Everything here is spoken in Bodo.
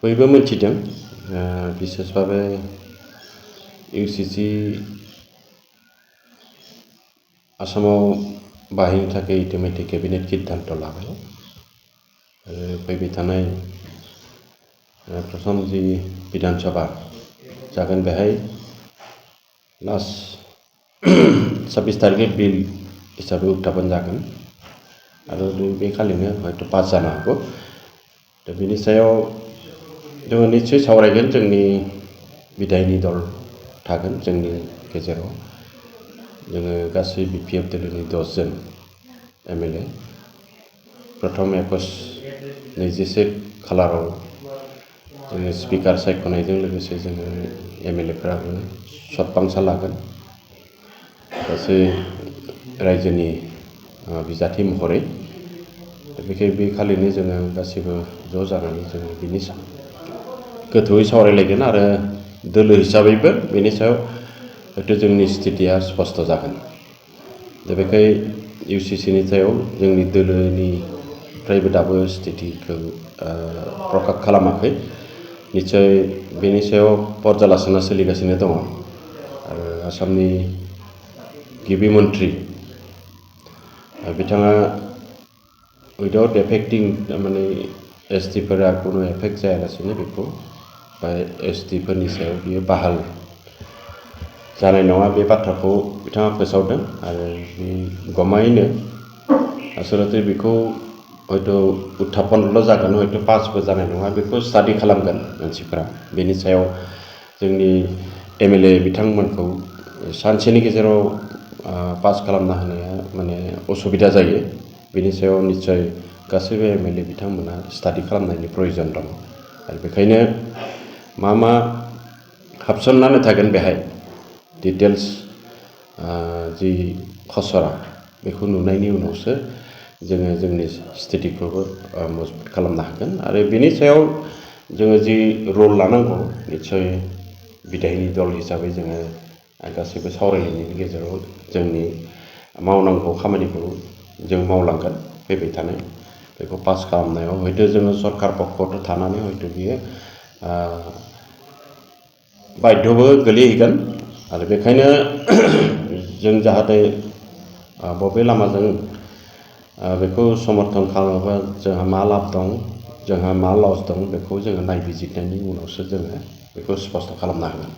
बयबो मिथिदों बिसेसभावे इउसिसि आसामाव बाहायनो थाखाय इतिमध्य केबिनेट सिद्धांत लाबाय फैबाय थानाय प्रथम जि विधानसभा जागोन बेहाय लास्ट 26 तारिखे बिल हिसाबै उत्थापन जागोन आरो बे खालिनो हयथ' पास जानो हागौ दा बेनि सायाव जोङो निश्चय सावरायगोन जोंनि बिधायनि दल थागोन जोंनि गेजेराव जोङो गासै बिपिएफ दोलोनि 10 जन एमएलए प्रथम 21 खालाराव जोङो स्पिकार सायख'नायजों लोगोसे जोङो एमएलएफ्राबो सतबांसा लागोन गासै रायजोनि बिजाथि महरै बेखायनो बे खालिनो जोङो गासैबो ज' जानानै जोङो बिनि गोथौयै सावरायलायगोन आरो दोलो हिसाबैबो बेनि सायाव हयथ' जोंनि स्थितिया स्पष्ट जागोन दा बेखाय इउसिसिनि सायाव जोंनि दोलोनिफ्रायबो दाबो स्थितिखौ प्रकाश खालामाखै निश्चय बेनि सायाव पर्यालोचना सोलिगासिनो दङ आरो आसामनि गिबि मन्थ्रि बिथाङा उइदाउट एफेक्टिं माने एसटिफोरा खुनु एफेक्ट जायालासेनो बेखौ बा एसटिफोरनि सायाव बियो बाहाल जानाय नङा बे बाथ्राखौ बिथाङा फोसावदों आरो बे गमायैनो आसलते बेखौ हयथ' उत्थापनल' जागोन हयथ' पासबो जानाय नङा बेखौ स्टाडि खालामगोन मानसिफ्रा बेनि सायाव जोंनि एमएलए बिथांमोनखौ सानसेनि गेजेराव पास खालामना होनाया माने असुबिदा जायो बेनि सायाव निश्चय गासैबो एमएलए बिथांमोना स्टाडि खालामनायनि प्रयोजन दं आरो बेखायनो मा हाबसननानै थागोन बेहाय डिटेल्स जि खसरा बेखौ नुनायनि उनावसो जोङो जोंनि स्थितिखौबो मजबुत खालामनो हागोन आरो बेनि सायाव जोङो जि रल लानांगौ निश्चय बिधायनि दल हिसाबै जोङो गासैबो सावरायलायनायनि गेजेराव जोंनि मावनांगौ खामानिखौ जों मावलांगोन फैबाय थानाय बेखौ पास खालामनायाव हयथ' जोङो सरकार पक्षआव थानानै हयथ' बियो बाध्यबो गोलैहैगोन आरो बेखायनो जों जाहाथे बबे लामाजों बेखौ समर्थन खालामोबा जोंहा मा लाब दं जोंहा मा लस दं बेखौ जोङो नायबिजिरनायनि उनावसो जोङो बेखौ स्पष्ट खालामनो हागोन